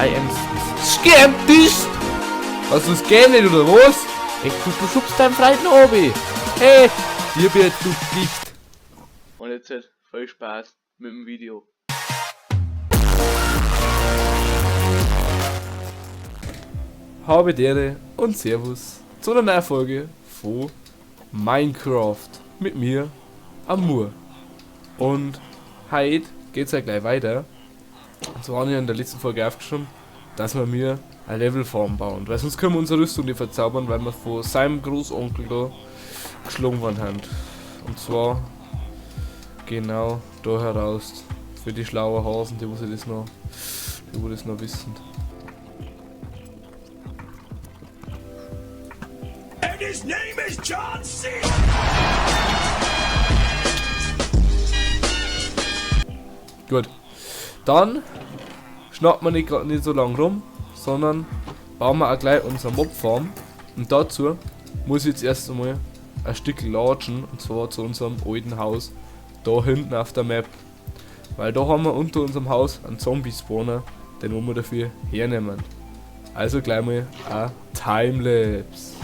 I am skeptisch! Was du es nicht, oder was? Echt, du schubst deinen Freund noch oben. Hey, dir wird du Gicht. Und jetzt halt viel Spaß mit dem Video. Habe Dere und Servus zu einer neuen Folge von Minecraft mit mir, Amur. Und heute geht's ja gleich weiter. Und zwar habe ich in der letzten Folge aufgeschrieben, dass wir mir eine Levelfarm bauen, weil sonst können wir unsere Rüstung nicht verzaubern, weil wir von seinem Großonkel da geschlagen worden haben. Und zwar genau da heraus für die schlauen Hasen, die wo sie das noch, die wo das noch wissen. And his name is John C. Gut. Dann schnappt man nicht, nicht so lang rum, sondern bauen wir auch gleich unsere Mobfarm. Und dazu muss ich jetzt erst einmal ein Stück latschen, und zwar zu unserem alten Haus da hinten auf der Map. Weil da haben wir unter unserem Haus einen Zombie-Spawner, den wollen wir dafür hernehmen. Also gleich mal ein Timelapse.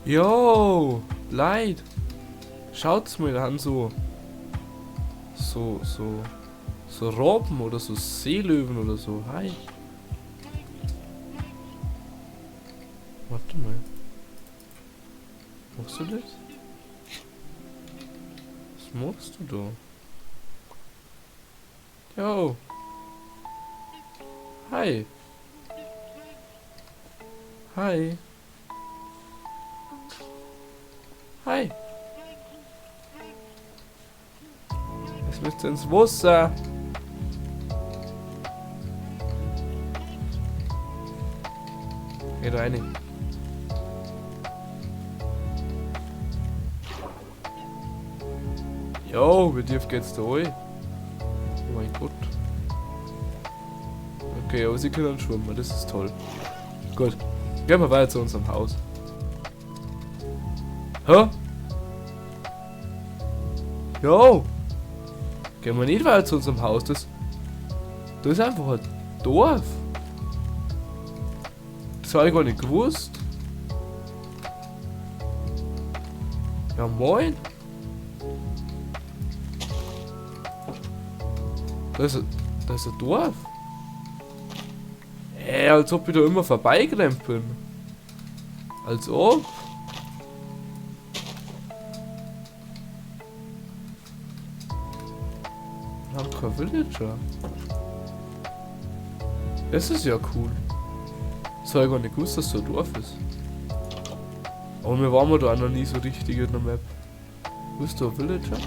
Yo, Leid. Schaut's mal an, so Robben oder so Seelöwen oder so. Hi. Warte mal. Machst du das? Was machst du da? Yo. Hi. Hi. Hi. Es müsste ins Wasser. Geh da rein. Jo, wie tief geht's da rein? Oh mein Gott. Okay, aber sie können schwimmen, das ist toll. Gut. Gehen wir weiter zu unserem Haus. Hä? Jo! Gehen wir nicht weiter zu unserem Haus, das ist einfach ein Dorf. Das habe ich gar nicht gewusst. Ja moin! Da ist ein Dorf. Hä, als ob ich da immer vorbeigerannt bin. Als ob. Wir haben kein Villager. Das ist ja cool. Das habe ich gar nicht gewusst, dass so ein Dorf ist. Aber wir waren da auch noch nie so richtig in der Map. Wo ist da ein Villager?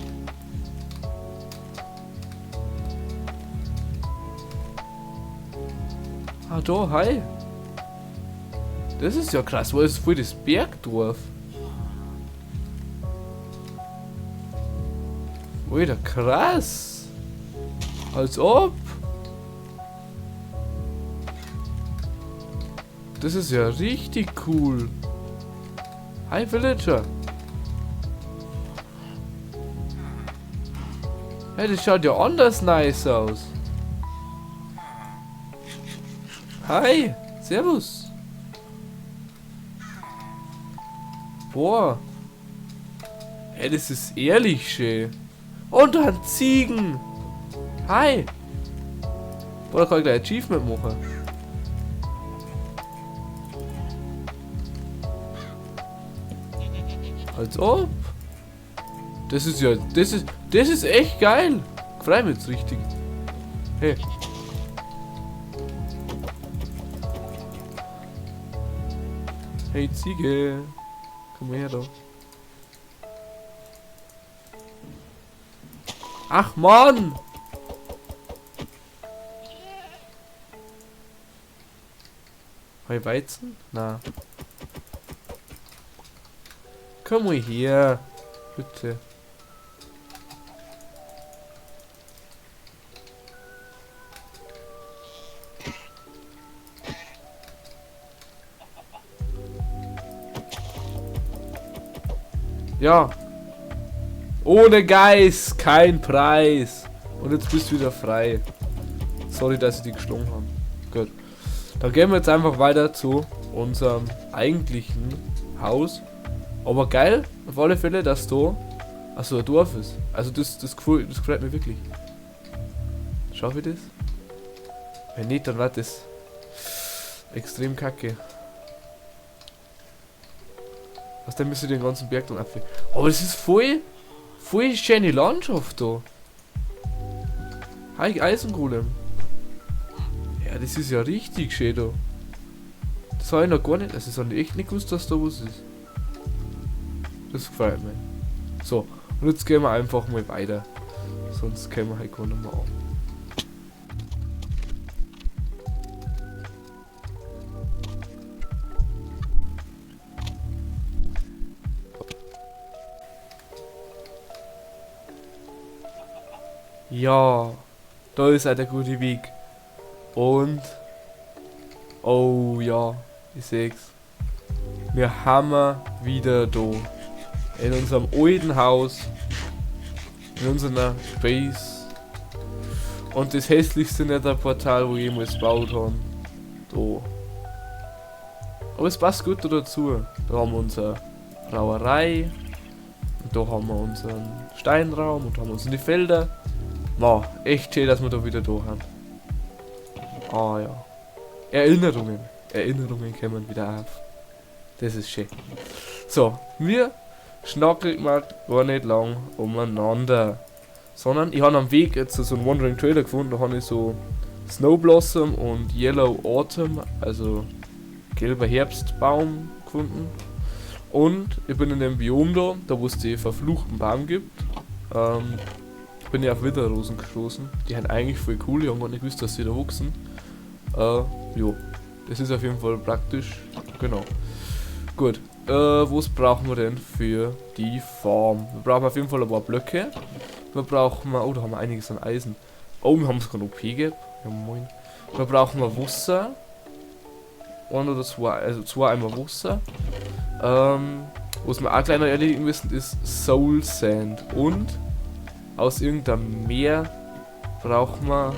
Ah, da, hi. Das ist ja krass. Wo ist voll das Bergdorf? Alter, krass. Als ob. Das ist ja richtig cool. Hi Villager. Hey, das schaut ja anders nice aus. Hi, servus. Boah. Hey, das ist ehrlich schön. Und da sind Ziegen. Hi! Boah, da kann ich gleich Achievement machen. Als ob! Das ist ja. Das ist echt geil! Ich freu mich jetzt richtig. Hey. Hey Ziege! Komm mal her da. Ach Mann! Hab ich Weizen? Na. Komm mal her. Bitte. Ja. Ohne Geist, kein Preis. Und jetzt bist du wieder frei. Sorry, dass ich dich geschlagen habe. Gut. Dann gehen wir jetzt einfach weiter zu unserem eigentlichen Haus. Aber geil, auf alle Fälle, dass da also ein Dorf ist. Also das gefällt mir wirklich. Schaffe ich das? Wenn nicht, dann wird das extrem kacke. Was, dann müsst ihr den ganzen Berg dann abfliegen. Aber das ist voll schöne Landschaft da. Hi, Eisengolem. Ja, das ist ja richtig schön da. Das habe ich noch gar nicht. Also, das habe ich echt nicht gewusst, dass da was ist. Das gefällt mir. So, und jetzt gehen wir einfach mal weiter. Sonst können wir halt gar nicht mehr an. Ja, da ist auch der gute Weg. Und, oh ja, ich seh's. Wir haben wieder da. In unserem alten Haus. In unserer Base. Und das hässlichste Nether-Portal, wo ich jemals gebaut habe. Da. Aber es passt gut da dazu. Da haben wir unsere Brauerei. Und da haben wir unseren Steinraum. Und da haben wir unsere Felder. Wow, echt schön, dass wir da wieder da haben. Ah ja. Erinnerungen. Erinnerungen kommen wieder auf. Das ist schön. So, wir schnackeln mal gar nicht lang umeinander. Sondern ich habe am Weg jetzt so einen Wandering Trader gefunden. Da habe ich so Snow Blossom und Yellow Autumn, also gelber Herbstbaum gefunden. Und ich bin in dem Biom da, da wo es die verfluchten Baum gibt. Bin ich auf Witherrosen gestoßen. Die sind eigentlich voll cool, ich habe gar nicht gewusst, dass sie da wachsen. Jo, das ist auf jeden Fall praktisch. Genau. Gut, was brauchen wir denn für die Farm? Wir brauchen auf jeden Fall ein paar Blöcke. Wir brauchen, oh, da haben wir einiges an Eisen. Oh, wir haben sogar ein OP-Gap. Ja, moin. Wir brauchen Wasser. Ein oder zwei, also zwei Eimer Wasser. Was wir auch gleich noch erledigen müssen, ist Soul Sand. Und aus irgendeinem Meer brauchen wir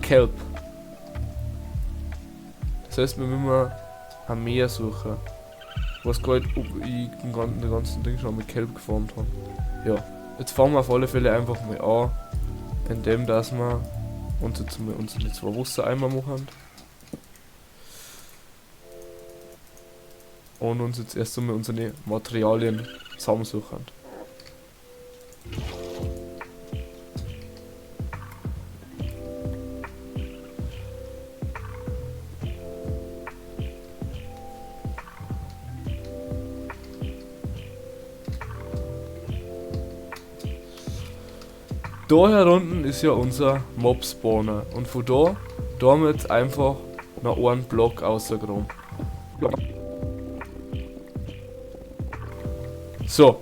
Kelp. Das heißt, wir müssen ein Meer suchen. Ich weiß gar nicht, ob ich den ganzen Ding schon mit Kelp geformt habe. Ja, jetzt fangen wir auf alle Fälle einfach mal an, indem dass wir uns jetzt mal unsere zwei Wassereimer machen. Und uns jetzt erst einmal unsere Materialien zusammensuchen. Da hier unten ist ja unser Mob-Spawner und von da haben wir jetzt einfach noch einen Block rausgenommen. So,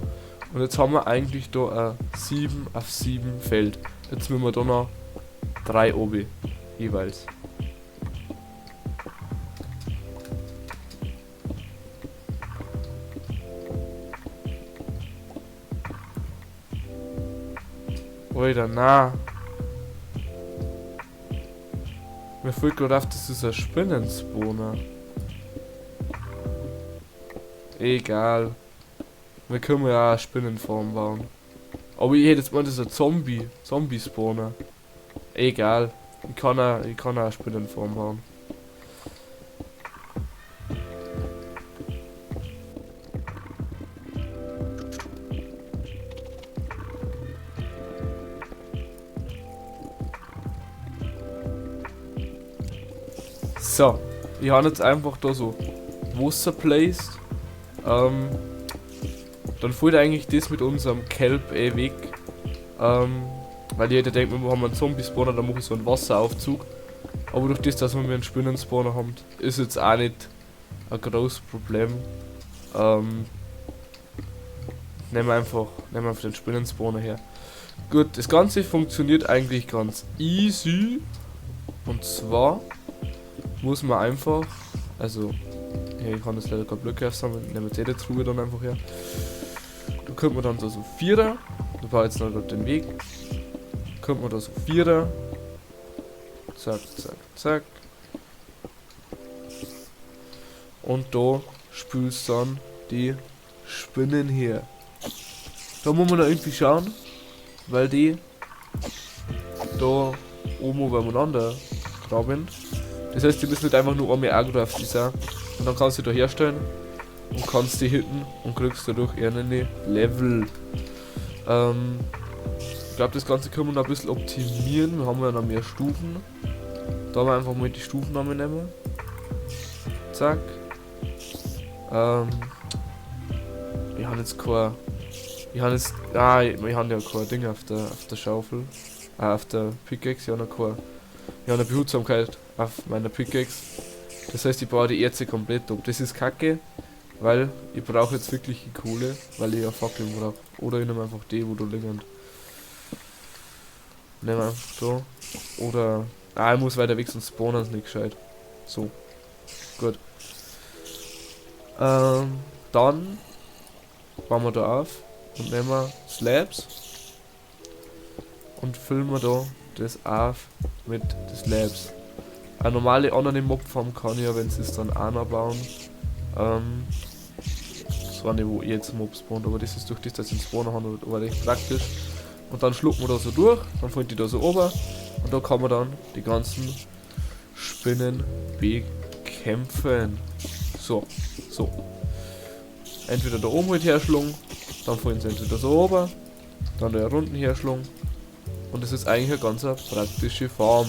und jetzt haben wir eigentlich da ein 7 auf 7 Feld. Jetzt müssen wir da noch 3 oben jeweils. Alter, na. Mir fällt gerade auf, das ist ein Spinnenspawner. Egal. Wir können ja auch Spinnenform bauen. Aber ich hätte jetzt mal, das ist ein Zombie. Zombie-Spawner. Egal. Ich kann auch Spinnenform bauen. So, ich habe jetzt einfach da so Wasser placed. Dann fällt eigentlich das mit unserem Kelp eh weg. Weil jeder denkt, wir haben einen Zombie-Spawner, da mache ich so einen Wasseraufzug. Aber durch das, dass wir einen Spinnen-Spawner haben, ist jetzt auch nicht ein großes Problem. Nehmen wir einfach den Spinnen-Spawner her. Gut, das Ganze funktioniert eigentlich ganz easy. Und zwar muss man einfach, also, ja, ich kann das leider keine Blöcke aufsammeln, nehmen wir jetzt jede Truhe dann einfach her. Könnte man dann so Vierer, da war jetzt noch den Weg, könnte man da so Vierer, zack, zack, zack. Und da spülst dann die Spinnen her. Da muss man da irgendwie schauen, weil die da oben übereinander graben. Das heißt, die müssen nicht einfach nur einmal aggro auf die sein. Und dann kannst du die da herstellen und kannst die hitten und kriegst dadurch eher eine Level. Ich glaub, das Ganze können wir noch ein bisschen optimieren. Wir haben ja noch mehr Stufen. Da haben wir einfach mal die Stufen nehmen. Zack. Ich hab jetzt kein, ich hab jetzt, ah, ich, ich hab ja kein Ding auf der Schaufel, auf der Pickaxe, ich hab noch kein, ich hab eine Behutsamkeit auf meiner Pickaxe. Das heißt, ich baue die Erze komplett ab. Das ist kacke, weil ich brauche jetzt wirklich die Kohle, weil ich ja Fackeln brauche. Oder ich nehme einfach die, wo da liegen. Nehmen wir einfach da. Oder, ich muss weiter weg, sonst spawnen sie nicht gescheit. So. Gut. Dann bauen wir da auf und nehmen wir Slabs und füllen wir da das auf mit den Slabs. Eine normale andere Mobfarm kann ich ja, wenn sie es dann auch noch bauen. Das war nicht, wo ich jetzt Mob spawnt, aber das ist durch das, dass ich einen Spawner habe, aber recht praktisch. Und dann schlucken wir da so durch, dann fällt die da so ober und da kann man dann die ganzen Spinnen bekämpfen. So, so. Entweder da oben halt herschlungen, dann fallen sie entweder so ober, dann da unten herschlungen. Und das ist eigentlich eine ganz praktische Farm.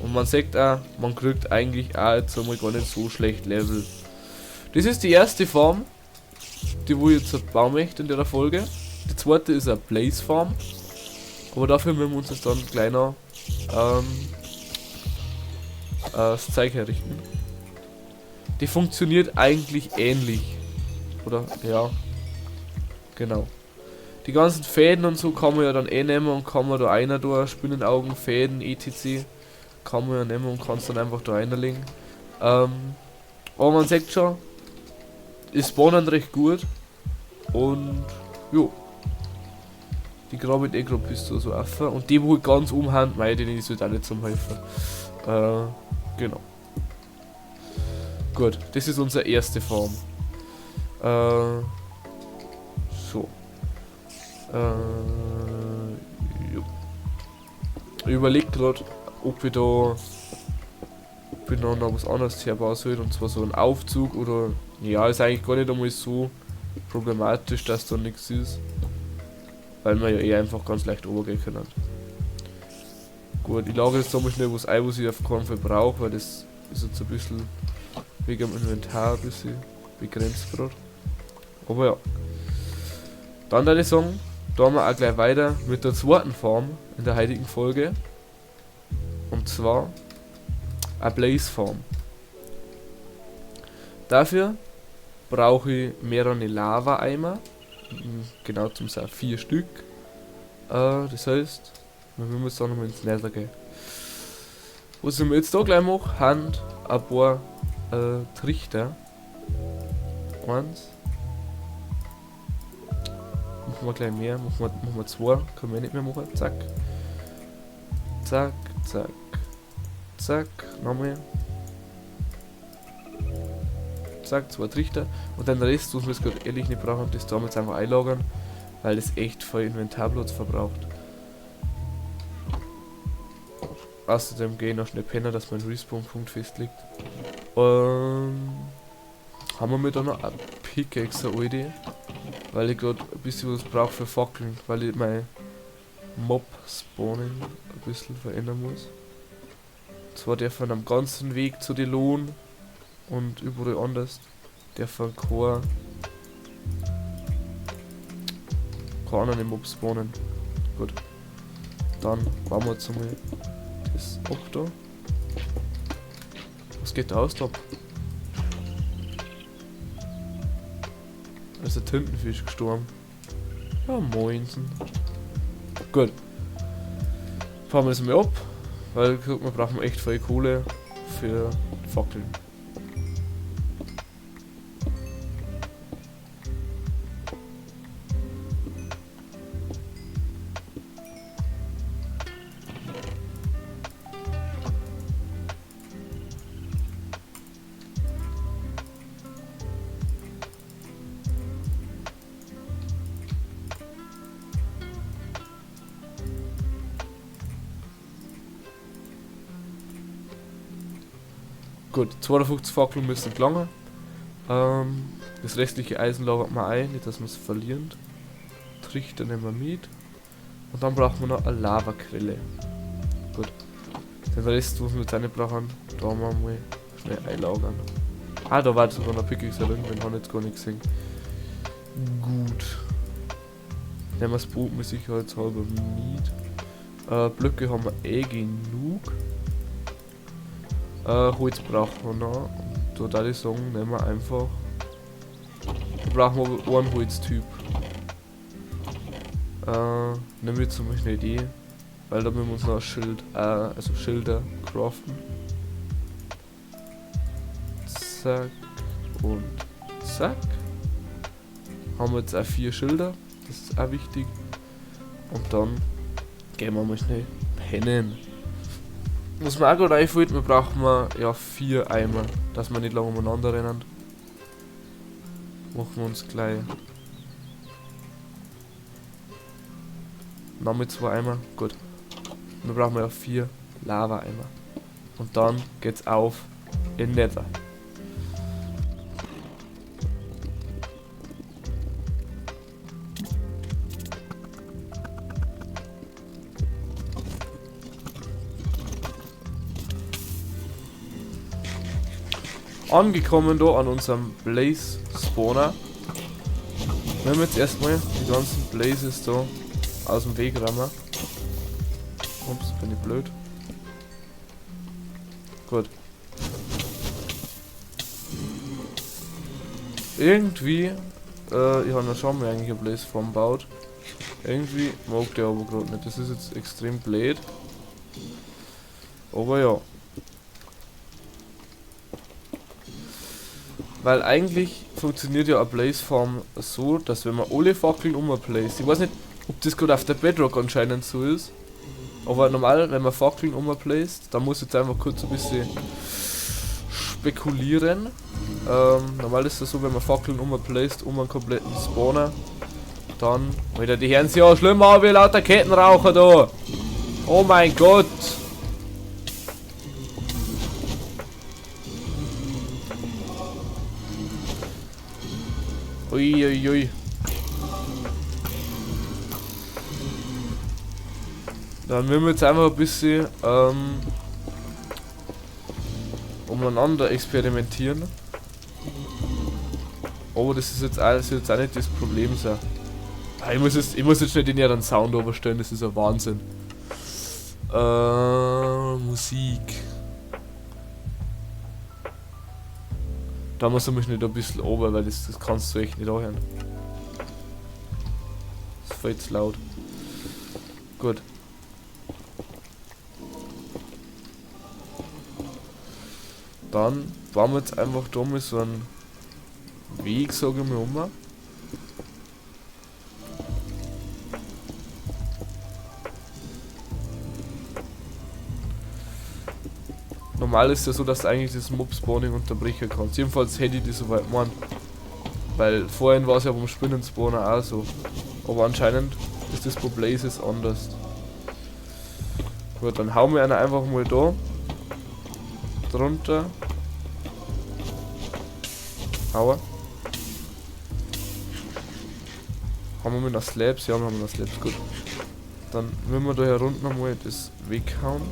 Und man sieht auch, man kriegt eigentlich auch jetzt einmal gar nicht so schlecht Level. Das ist die erste Farm, die wo ich jetzt bauen möchte in der Folge. Die zweite ist eine Blaze Farm. Aber dafür müssen wir uns jetzt dann kleiner das Zeug herrichten. Die funktioniert eigentlich ähnlich. Oder? Ja. Genau. Die ganzen Fäden und so kann man ja dann eh nehmen und kann man da einer durch, Spinnenaugen, Fäden, et cetera. Kann man ja nehmen und kann's dann einfach da reinlegen. Aber man sieht schon, es spawnen recht gut. Und jo. Die graben eh grad bis zu so auf. Und die, wo ich ganz oben haben, mei, die ist halt auch nicht zum Helfen. Genau. Gut, das ist unsere erste Farm. So. Jo. Ich überleg grad, ob ich da, ob ich noch was anderes herbauen soll, und zwar so einen Aufzug oder, ja, ist eigentlich gar nicht einmal so problematisch, dass da nichts ist, weil wir ja eh einfach ganz leicht runtergehen können. Gut, ich lagere jetzt da mal schnell was ein, was ich auf keinen Fall brauche, weil das ist jetzt ein bisschen wegen dem Inventar ein bisschen begrenzt grad. Aber ja. Dann würde ich sagen, da haben wir auch gleich weiter mit der zweiten Farm in der heutigen Folge. Und zwar eine Blaze Farm. Dafür brauche ich mehrere Lava-Eimer. Genau zum sein 4 Stück. Das heißt, wir müssen jetzt da nochmal ins Nether gehen. Was ich mir jetzt da gleich mache, sind ein paar Trichter. 1. Machen wir gleich mehr, machen wir 2, können wir nicht mehr machen. Zack. Zack, zack. Zack, nochmal. Zack, 2 Trichter. Und den Rest, was wir jetzt gerade ehrlich nicht brauchen, das da jetzt einfach einlagern, weil das echt voll Inventarplatz verbraucht. Außerdem gehe ich noch schnell pennen, dass mein Respawn-Punkt festlegt. Haben wir mir da noch eine Pickaxe, eine alte? Weil ich grad ein bisschen was brauche für Fackeln, weil ich mein Mob-Spawning ein bisschen verändern muss. Und zwar darf man am ganzen Weg zu den Lohn und überall anders darf man keinen anderen Mob spawnen. Gut. Dann bauen wir jetzt einmal das ab da. Was geht da aus, Top? Da ist der Tintenfisch gestorben. Ja, moinsen. Gut. Fahren wir das mal ab, weil guck, wir brauchen echt viel Kohle für Fackeln. Gut, 52 Fackeln müssen gelangen. Das restliche Eisen lagert man ein, nicht dass wir es verlieren. Trichter nehmen wir mit. Und dann brauchen wir noch eine Lavaquelle. Gut. Den Rest, was wir jetzt auch nicht brauchen, da haben wir mal schnell einlagern. Ah, da war sogar noch Pickaxe drin, den habe ich jetzt gar nicht gesehen. Gut. Nehmen wir das Boot mit sicherheitshalber mit. Blöcke haben wir eh genug. Holz brauchen wir noch. Und da würde ich sagen, nehmen wir einfach. Da brauchen wir einen Holztyp. Nehmen wir zum Beispiel eine Idee, weil da müssen wir uns noch ein Schild, also Schilder craften. Zack und zack. Haben wir jetzt auch 4 Schilder, das ist auch wichtig. Und dann gehen wir mal schnell pennen. Was mir auch gerade einfällt, wir brauchen ja 4 Eimer, dass wir nicht lange umeinander rennen. Machen wir uns gleich. Noch mit 2 Eimer, gut. Dann brauchen wir ja 4 Lava-Eimer. Und dann geht's auf in Nether. Angekommen da an unserem Blaze Spawner. Wir haben jetzt erstmal die ganzen Blazes da aus dem Weg rammen. Ups, bin ich blöd. Gut. Irgendwie, ich habe ja schon mal eigentlich eine Blaze Farm gebaut. Irgendwie mag der aber grad nicht. Das ist jetzt extrem blöd. Aber ja. Weil eigentlich funktioniert ja eine Blaze Farm so, dass wenn man alle Fackeln umplaced, ich weiß nicht, ob das gerade auf der Bedrock anscheinend so ist, aber normal, wenn man Fackeln umplaced, da muss ich jetzt einfach kurz ein bisschen spekulieren. Normal ist das so, wenn man Fackeln umplaced, um einen kompletten Spawner, dann, Alter, die hören sich ja schlimmer an wie lauter Kettenraucher da. Oh mein Gott. Uiuiui. Ui. Dann müssen wir jetzt einfach ein bisschen umeinander experimentieren. Aber das ist jetzt auch, das ist jetzt auch nicht das Problem so. Ah, ich muss jetzt nicht den ihren Sound überstellen, das ist ein Wahnsinn. Musik. Da muss ich nicht ein bisschen ober, weil das kannst du echt nicht anhören. Das ist viel zu laut. Gut. Dann bauen wir jetzt einfach da mal so einen Weg, sag ich mal, um. Normal ist ja so, dass du eigentlich das Mob-Spawning unterbrechen kannst. Jedenfalls hätte ich das soweit gemeint. Weil vorhin war es ja beim Spinnen-Spawner auch so. Aber anscheinend ist das bei Blazes anders. Gut, dann hauen wir einen einfach mal da drunter. Aua. Haben wir noch Slabs? Ja, wir haben noch Slabs, gut. Dann würden wir da hier unten nochmal das weghauen.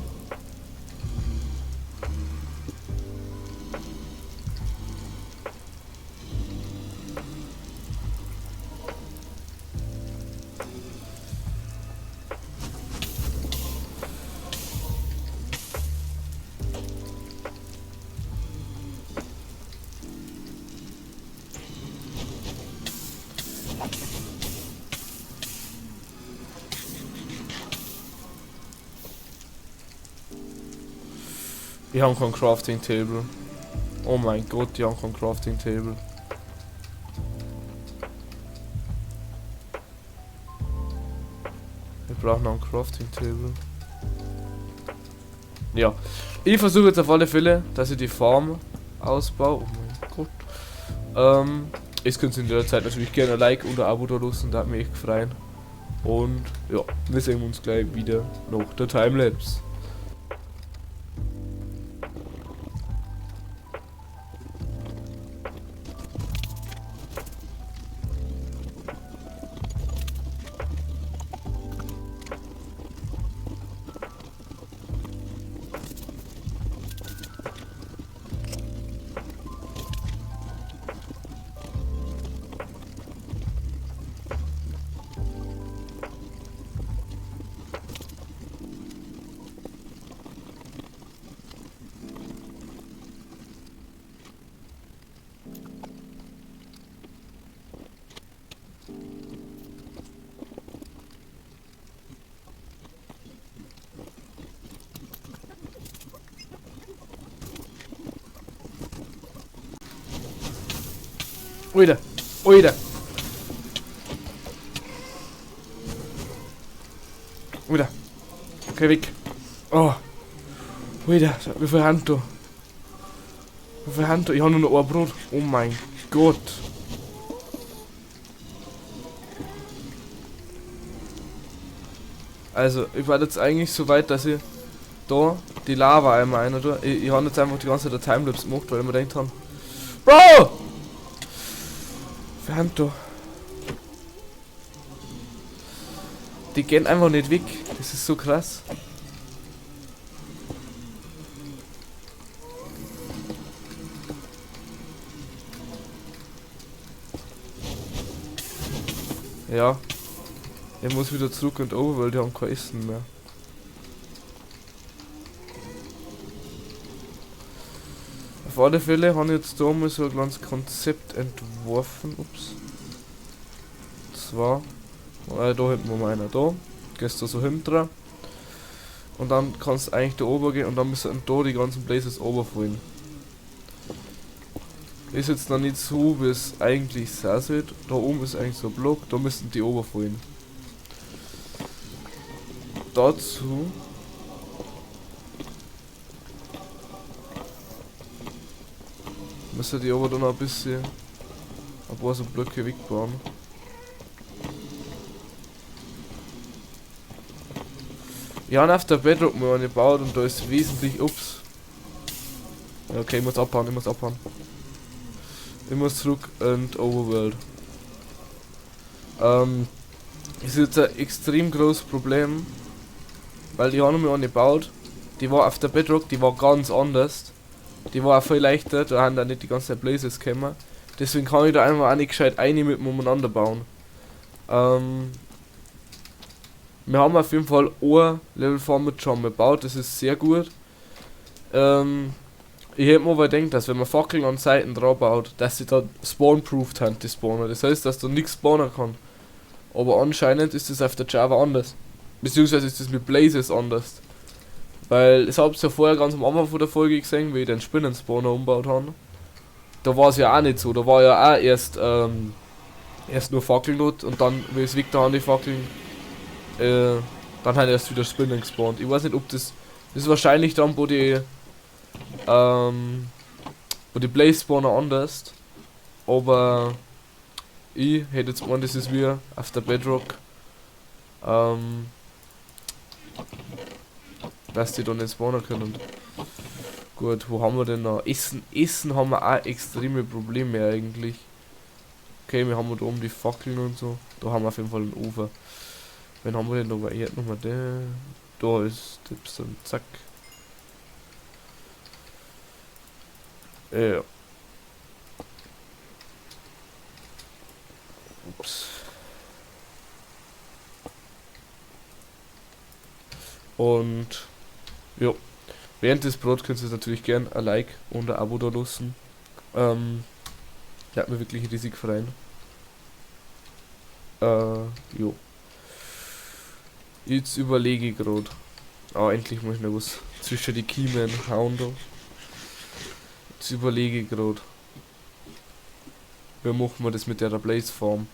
Die haben kein Crafting Table. Oh mein Gott, die haben kein Crafting Table. Wir brauchen noch ein Crafting Table. Ja, ich versuche jetzt auf alle Fälle, dass ich die Farm ausbaue. Oh mein Gott. Es könnt ihr in der Zeit natürlich gerne ein Like und ein Abo da lassen, da hat mich echt gefreut. Und ja, wir sehen uns gleich wieder nach der Timelapse. Alter! Alter! Alter! Okay, weg! Oh! Alter, wie viel Hand da? Wie viel Hand da? Ich hab nur noch ein Brot. Oh mein Gott! Also, ich war jetzt eigentlich so weit, dass ich da die Lava einmal rein, oder? Ich hab jetzt einfach die ganze Zeit Timelapse gemacht, weil ich mir gedacht hab, Bro! Verdammt, da. Die gehen einfach nicht weg. Das ist so krass. Ja. Ich muss wieder zurück und over, weil die haben kein Essen mehr. Auf alle Fälle habe ich jetzt da mal so ein kleines Konzept entworfen. Ups. Und zwar, da hinten war mal einer da. Gehst du so hinten. Und dann kannst du eigentlich da oben gehen und dann müssen da die ganzen Blazes runterfallen. Ist jetzt noch nicht so, wie es eigentlich sein sollte. Da oben ist eigentlich so ein Block, da müssen die runterfallen. Dazu müssen die aber dann noch ein bisschen ein paar so Blöcke wegbauen. Ich habe auf der Bedrock mal eine gebaut und da ist wesentlich. Ups. Okay, ich muss abhauen, ich muss abhauen. Ich muss zurück in die Overworld. Ist jetzt ein extrem großes Problem, weil die haben noch mal eine gebaut. Die war auf der Bedrock, die war ganz anders. Die war auch viel leichter, da haben da nicht die ganzen Blazes gekommen. Deswegen kann ich da einfach auch nicht gescheit eine mit umeinander bauen. Wir haben auf jeden Fall ein Level Farm mit schon gebaut, das ist sehr gut. Ich hätte mir aber gedacht, dass wenn man Fackeln an Seiten drauf baut, dass sie da spawnproofed haben, die Spawner. Das heißt, dass da nichts spawnen kann. Aber anscheinend ist das auf der Java anders. Beziehungsweise ist das mit Blazes anders. Weil, das hab's ja vorher ganz am Anfang von der Folge gesehen, wie ich den Spinnen-Spawner umgebaut habe. Da war's ja auch nicht so, da war ja auch erst nur Fackeln dort und dann, wie es weg da an die Fackeln, dann haben erst wieder Spinnen gespawnt. Ich weiß nicht, ob das, das ist wahrscheinlich dann, wo die Blaze-Spawner anders, aber ich hätte jetzt gemeint, das ist wie auf der Bedrock, dass die da nicht spawnen können. Gut, wo haben wir denn noch? Essen, Essen haben wir auch extreme Probleme eigentlich. Okay, wir haben da oben die Fackeln und so. Da haben wir auf jeden Fall einen Ofen. Wen haben wir denn da? Hier nochmal der. Da ist Tipps und zack. Ja. Ups. Und jo. Während des Brot könnt ihr natürlich gern ein Like und ein Abo da lassen. Der hat mir wirklich riesig freuen. Jo. Jetzt überlege ich grad. Ah, endlich muss ich noch was zwischen die Kiemen hauen da. Jetzt überlege ich grad. Wie machen wir das mit der Blaze Farm?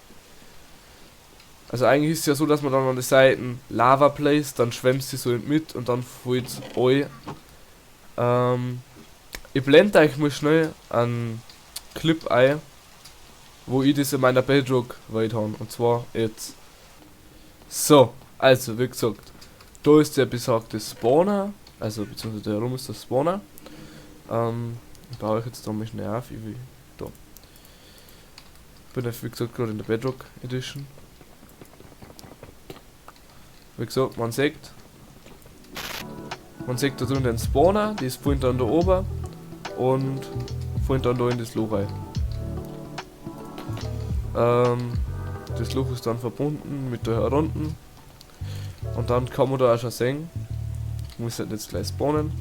Also eigentlich ist es ja so, dass man dann an die Seiten Lava placed, dann schwemmt sie so mit und dann fällt's all. Ich blende euch mal schnell einen Clip ein, wo ich das in meiner Bedrock weit habe. Und zwar jetzt. So, also wie gesagt, da ist der besagte Spawner, also beziehungsweise da rum ist der Spawner. Ich baue euch jetzt da mal schnell auf, ich will da. Bin ja wie gesagt gerade in der Bedrock Edition. Wie gesagt, man sieht da drin den Spawner, die spawnt dann da oben und spawnt dann da in das Loch rein. Das Loch ist dann verbunden mit der herunten und dann kann man da auch schon sehen, ich muss halt jetzt gleich spawnen.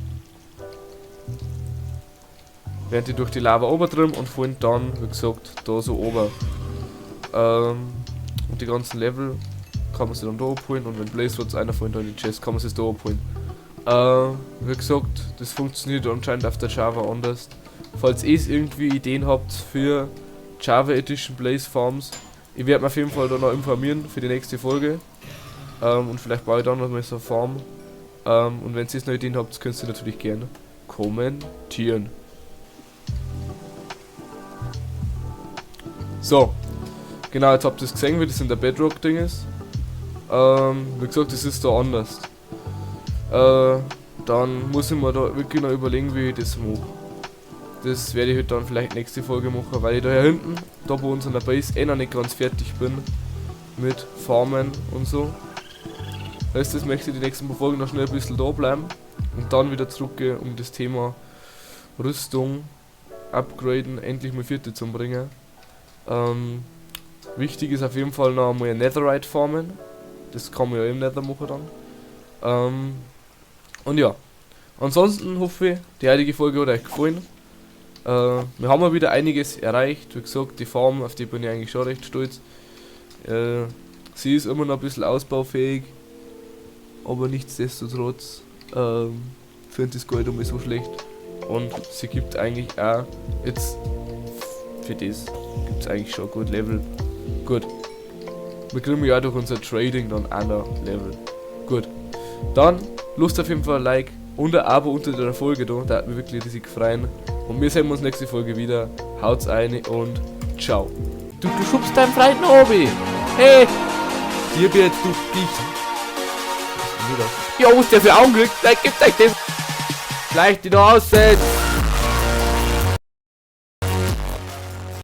Während die durch die Lava oben drin und fallen dann, wie gesagt, da so oben. Und die ganzen Level kann man sie dann da abholen und wenn Blaze Rods einer von da in die Chest, kann man sie da abholen. Wie gesagt, das funktioniert anscheinend auf der Java anders. Falls ihr irgendwie Ideen habt für Java Edition Blaze Farms. Ich werde mir auf jeden Fall da noch informieren für die nächste Folge. Und vielleicht baue ich dann noch mal so eine Farm. Und wenn ihr es noch Ideen habt, könnt ihr natürlich gerne kommentieren. So. Genau, jetzt habt ihr es gesehen, wie das in der Bedrock-Ding ist. Wie gesagt, das ist da anders. Dann muss ich mir da wirklich noch überlegen, wie ich das mache. Das werde ich halt dann vielleicht nächste Folge machen, weil ich da hier hinten, da bei uns an der Base, eh noch nicht ganz fertig bin mit Farmen und so. Heißt, das möchte ich die nächsten paar Folgen noch schnell ein bisschen da bleiben und dann wieder zurückgehen, um das Thema Rüstung upgraden, endlich mal vierte zu bringen. Wichtig ist auf jeden Fall noch einmal ein Netherite farmen. Das kann man ja im Nether machen dann. Und ja, ansonsten hoffe ich, die heutige Folge hat euch gefallen. Wir haben mal wieder einiges erreicht. Wie gesagt, die Farm, auf die bin ich eigentlich schon recht stolz. Sie ist immer noch ein bisschen ausbaufähig, aber nichtsdestotrotz finde ich das gar nicht einmal so schlecht. Und sie gibt eigentlich auch jetzt für das gibt's eigentlich schon gut Level. Gut. Wir kriegen ja durch unser Trading dann auch noch Level. Gut. Dann Lust auf jeden Fall ein Like und ein Abo unter der Folge da. Da hat mich wirklich riesig gefreut. Und wir sehen uns nächste Folge wieder. Haut's rein und ciao. Du schubst deinen Freund nach oben. Hey! Dir wird du Gicht. Ja, was der für Augen kriegt, dann gibt's euch das. Gleich die noch aussetzt.